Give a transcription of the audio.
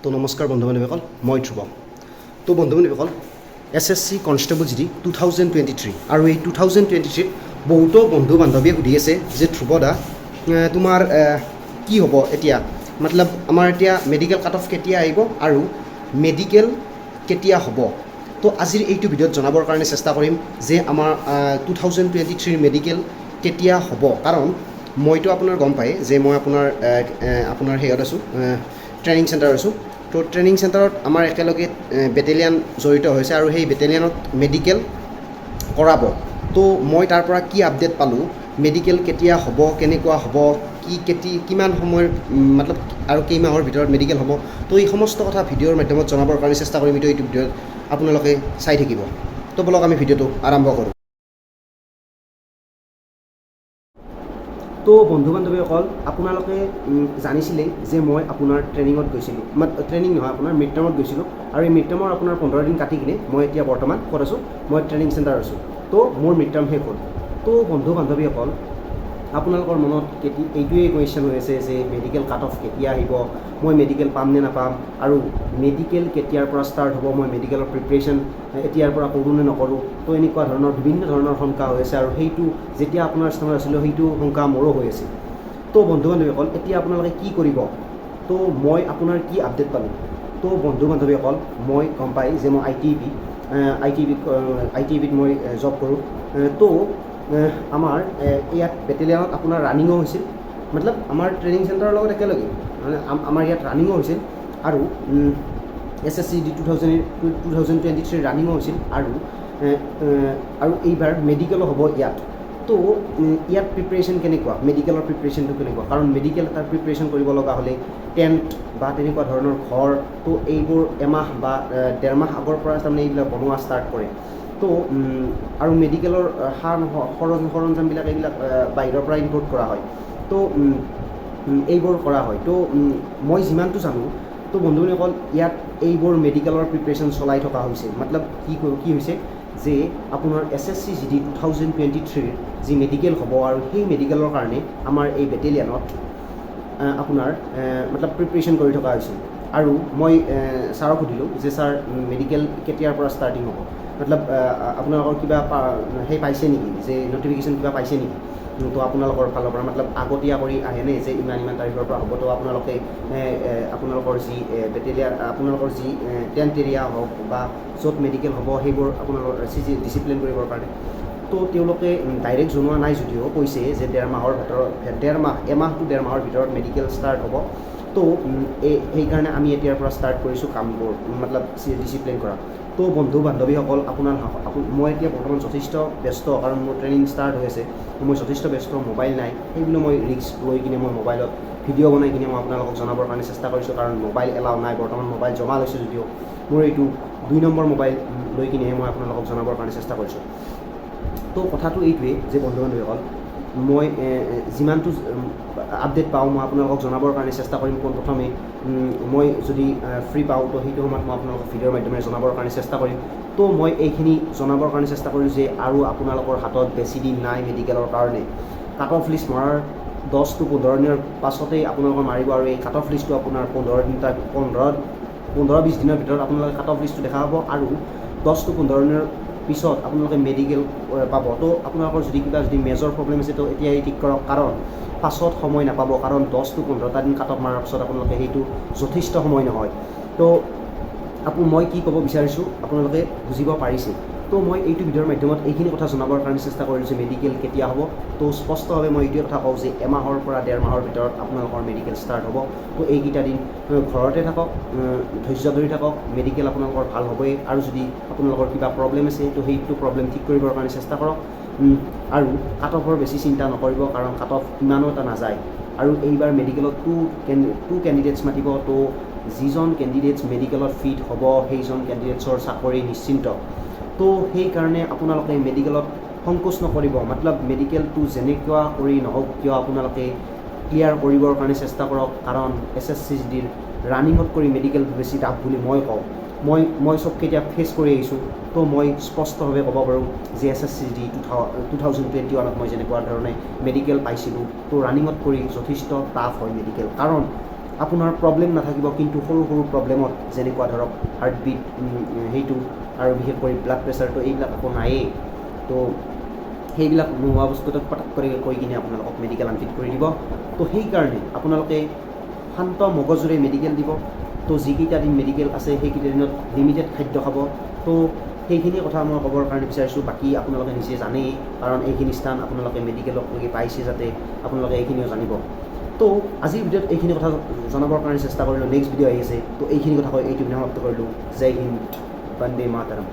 তো নমস্কাৰ বন্ধু বান্ধৱীসকল, মই ধ্ৰুৱ। তো বন্ধু বান্ধৱীসকল, SSC constable GD 2023 আৰু এই 2023ত বহুতো বন্ধু বান্ধৱীয়ে সুধি আছে যে ধ্ৰুৱ দা, তোমাৰ কি হ'ব এতিয়া, মতলব আমাৰ এতিয়া মেডিকেল কাট অফ কেতিয়া আহিব আৰু মেডিকেল কেতিয়া হ'ব? তো আজিৰ এইটো ভিডিঅ'ত জনাবৰ কাৰণে চেষ্টা কৰিম যে আমাৰ 2023ৰ মেডিকেল কেতিয়া হ'ব। কাৰণ মইতো আপোনাৰ গম পায় যে মই আপোনাৰ এ, এ, আপোনাৰ হেৰিত আছোঁ, ট্ৰেইনিং চেণ্টাৰত আছোঁ। তো ট্ৰেইনিং চেণ্টাৰত আমাৰ একেলগে বেটেলিয়ান জড়িত হৈছে আৰু সেই বেটেলিয়ানত মেডিকেল কৰাব। তো মই তাৰ পৰা কি আপডেট পালোঁ, মেডিকেল কেতিয়া হ'ব, কেনেকুৱা হ'ব, কি কেতি কিমান সময়ৰ মতলব আৰু কেইমাহৰ ভিতৰত মেডিকেল হ'ব, তো এই সমস্ত কথা ভিডিঅ'ৰ মাধ্যমত জনাবৰ কাৰণে চেষ্টা কৰিম। এইটো ভিডিঅ'ত আপোনালোকে চাই থাকিব। তো ব'লক, আমি ভিডিঅ'টো আৰম্ভ কৰোঁ। তো বন্ধু বান্ধৱীসকল, আপোনালোকে জানিছিলেই যে মই আপোনাৰ ট্ৰেইনিঙত গৈছিলোঁ, ট্ৰেইনিং নহয়, আপোনাৰ মিড টাৰ্মত গৈছিলোঁ আৰু এই মিড টাৰ্মৰ আপোনাৰ 15 দিন কাটি কিনে মই এতিয়া বৰ্তমান ক'ত আছোঁ? মই ট্ৰেইনিং চেণ্টাৰত আছোঁ। তো মোৰ মিড টাৰ্ম শেষ হ'ল। তো বন্ধু বান্ধৱীসকল, আপোনালোকৰ মনত এইটোৱেই কুৱেশ্যন হৈ আছে যে মেডিকেল কাট অফ কেতিয়া আহিব, মই মেডিকেল পাম নে নাপাম আৰু মেডিকেল কেতিয়াৰ পৰা ষ্টাৰ্ট হ'ব, মই মেডিকেলৰ প্ৰিপেৰেশ্যন এতিয়াৰ পৰা কৰোঁ নে নকৰোঁ? তো এনেকুৱা ধৰণৰ বিভিন্ন ধৰণৰ শংকা হৈ আছে আৰু সেইটো যেতিয়া আপোনাৰ স্থানত আছিলোঁ, সেইটো শংকা মোৰো হৈ আছিল। তো বন্ধু বান্ধৱীসকল, এতিয়া আপোনালোকে কি কৰিব? তো মই আপোনাৰ কি আপডেট পালোঁ? তো বন্ধু বান্ধৱীসকল, মই গম পাই যে মই আই টি বিত মই জব কৰোঁ। তো আমাৰ ইয়াত বেটেলিয়ানত আপোনাৰ ৰানিঙো হৈছিল, মতলব আমাৰ ট্ৰেইনিং চেণ্টাৰৰ লগত একেলগে মানে আমাৰ ইয়াত ৰানিঙো হৈছিল আৰু SSC D 2023 ৰানিঙো হৈছিল আৰু এ, এ, আৰু এইবাৰ মেডিকেলো হ'ব ইয়াত। তো ইয়াত প্ৰিপেৰেশ্যন কেনেকুৱা, মেডিকেলৰ প্ৰিপেৰেশ্যনটো কেনেকুৱা? কাৰণ মেডিকেল এটাৰ প্ৰিপেৰেশ্যন কৰিব লগা হ'লে টেণ্ট বা তেনেকুৱা ধৰণৰ ঘৰ, তো এইবোৰ এমাহ বা ডেৰমাহ আগৰ পৰা তাৰমানে এইবিলাক বনোৱা ষ্টাৰ্ট কৰে। তো আৰু মেডিকেলৰ সা সৰঞ্জামবিলাক এইবিলাক বাহিৰৰ পৰা ইম্পৰ্ট কৰা হয়। তো এইবোৰ কৰা হয়। তো মই যিমানটো জানো, তো বন্ধুসকল, ইয়াত এইবোৰ মেডিকেলৰ প্ৰিপেৰেশ্যন চলাই থকা হৈছে। মতলব কি হৈছে যে আপোনাৰ SSC GD 2023ৰ যি মেডিকেল হ'ব আৰু সেই মেডিকেলৰ কাৰণে আমাৰ এই বেটেলিয়ানত আপোনাৰ মতলব প্ৰিপেৰেশ্যন কৰি থকা হৈছিল। আৰু মই ছাৰক সুধিলোঁ যে ছাৰ, মেডিকেল কেতিয়াৰ পৰা ষ্টাৰ্টিং হ'ব, মতলব আপোনালোকৰ কিবা সেই পাইছে নেকি, যে নটিফিকেশ্যন কিবা পাইছে নেকি? তো আপোনালোকৰ ফালৰ পৰা মতলব আগতীয়া কৰি আহেনে যে ইমান ইমান তাৰিখৰ পৰা হ'ব? তো আপোনালোকে আপোনালোকৰ যি বেটেলিয়ান, আপোনালোকৰ যি টেণ্ট এৰিয়া হওক বা য'ত মেডিকেল হ'ব, সেইবোৰ আপোনালোকৰ চি জি ডিচিপ্লিন কৰিবৰ কাৰণে। তো তেওঁলোকে ডাইৰেক্ট জনোৱা নাই যদিও কৈছে যে ডেৰ মাহৰ ভিতৰত, ডেৰ মাহ, এমাহ টু ডেৰ মাহৰ ভিতৰত মেডিকেল ষ্টাৰ্ট হ'ব। তো এই সেইকাৰণে আমি এতিয়াৰ পৰা ষ্টাৰ্ট কৰিছোঁ কামবোৰ, মতলব ডিচিপ্লিন কৰা। তো বন্ধু বান্ধৱীসকল, আপোনাৰ মই এতিয়া বৰ্তমান যথেষ্ট ব্যস্ত, কাৰণ মোৰ ট্ৰেইনিং ষ্টাৰ্ট হৈ আছে। মই যথেষ্ট ব্যস্ত, মোবাইল নাই। সেইবুলি মই ৰিস্ক লৈ কিনে মই মোবাইলত ভিডিঅ' বনাই কিনে মই আপোনালোকক জনাবৰ কাৰণে চেষ্টা কৰিছোঁ, কাৰণ মোবাইল এলাউ নাই বৰ্তমান। মোবাইল জমা লৈছোঁ যদিও মোৰ এইটো 2 নম্বৰ মোবাইল লৈ কিনেহে মই আপোনালোকক জনাবৰ কাৰণে চেষ্টা কৰিছোঁ। তো কথাটো এইটোৱেই যে বন্ধু বান্ধৱীসকল, মই যিমানটো আপডেট পাওঁ, মই আপোনালোকক জনাবৰ কাৰণে চেষ্টা কৰিম। পোনপ্ৰথমে মই যদি ফ্ৰী পাওঁ, তো সেইটো সময়ত মই আপোনালোকক ভিডিঅ'ৰ মাধ্যমেৰে জনাবৰ কাৰণে চেষ্টা কৰিম। তো মই এইখিনি জনাবৰ কাৰণে চেষ্টা কৰিছোঁ যে আৰু আপোনালোকৰ হাতত বেছি দিন নাই মেডিকেলৰ কাৰণে। কাট অফ লিষ্ট মৰাৰ 10 টু 15 দিনৰ পাছতেই আপোনালোকৰ মাৰিব আৰু এই কাট অফ লিষ্টটো আপোনাৰ 15 দিন, তাৰ 15-20 দিনৰ ভিতৰত আপোনালোকে কাট অফ লিষ্টটো দেখা পাব আৰু 10 টু 15 দিনৰ পিছত আপোনালোকে মেডিকেল পাব। তো আপোনালোকৰ যদি কিবা যদি মেজৰ প্ৰব্লেম আছে, তো এতিয়াই ঠিক কৰক, কাৰণ পাছত সময় নাপাব। কাৰণ 10 টু 15টা দিন কাট অফ মাৰাৰ পিছত আপোনালোকে সেইটো যথেষ্ট সময় নহয়। তো মই কি ক'ব বিচাৰিছোঁ আপোনালোকে বুজিব পাৰিছে। তো মই এইটো ভিডিঅ'ৰ মাধ্যমত এইখিনি কথা জনাবৰ কাৰণে চেষ্টা কৰিছোঁ যে মেডিকেল কেতিয়া হ'ব। তো স্পষ্টভাৱে মই এইটোৱে কথা কওঁ যে এমাহৰ পৰা ডেৰ মাহৰ ভিতৰত আপোনালোকৰ মেডিকেল ষ্টাৰ্ট হ'ব। তো এইকেইটা দিন ঘৰতে থাকক, ধৈৰ্য ধৰি থাকক, মেডিকেল আপোনালোকৰ ভাল হ'বই। আৰু যদি আপোনালোকৰ কিবা প্ৰব্লেম আছে, তো সেইটো প্ৰব্লেম ঠিক কৰিবৰ কাৰণে চেষ্টা কৰক আৰু কাট অফৰ বেছি চিন্তা নকৰিব, কাৰণ কাট অফ ইমানো এটা নাযায়। আৰু এইবাৰ মেডিকেলত টু কেণ্ডিডেটছ মাতিব। তো যিজন কেণ্ডিডেটছ মেডিকেলত ফিট হ'ব, সেইজন কেণ্ডিডেটছৰ চাকৰি নিশ্চিন্ত। তো সেইকাৰণে আপোনালোকে মেডিকেলত সংকোচ নকৰিব, মতলব মেডিকেলটো যেনেকুৱা কৰি নহওক কিয় আপোনালোকে ক্লিয়াৰ কৰিবৰ কাৰণে চেষ্টা কৰক, কাৰণ এছএছচি জিডিৰ ৰানিঙত কৰি মেডিকেল বেছি টাফ বুলি মই কওঁ। মই চবকেইটা ফেচ কৰি আহিছোঁ। তো মই স্পষ্টভাৱে ক'ব পাৰোঁ যে SSC GD 2021ত মই যেনেকুৱা ধৰণে মেডিকেল পাইছিলোঁ, তো ৰানিঙত কৰি যথেষ্ট টাফ হয় মেডিকেল, কাৰণ আপোনাৰ প্ৰব্লেম নাথাকিব, কিন্তু সৰু সৰু প্ৰব্লেমত, যেনেকুৱা ধৰক হাৰ্টবিট সেইটো আৰু বিশেষ কৰি ব্লাড প্ৰেছাৰটো, এইবিলাক একো নায়েই। তো সেইবিলাক নোহোৱা বস্তুটো পটক কৰি কৈ কিনে আপোনালোকক মেডিকেল আনফিট কৰি দিব। তো সেইকাৰণে আপোনালোকে শান্ত মগজুৰে মেডিকেল দিব। তো যিকেইটা দিন মেডিকেল আছে, সেইকেইটা দিনত লিমিটেড খাদ্য খাব। তো সেইখিনি কথা মই ক'বৰ কাৰণে বিচাৰিছোঁ। বাকী আপোনালোকে নিজে জানেই, কাৰণ এইখিনি স্থান আপোনালোকে মেডিকেলক লৈকে পাইছে যাতে আপোনালোকে এইখিনিও জানিব। তো আজিৰ ভিডিঅ'ত এইখিনি কথা জনাবৰ কাৰণে চেষ্টা কৰিলোঁ। নেক্সট ভিডিঅ' আহি আছে। তো এইখিনি কথা কৈ এইটো ভিডিঅ' সমাপ্ত কৰিলোঁ। জয় হিন্দ, বন্দে মাতৰম।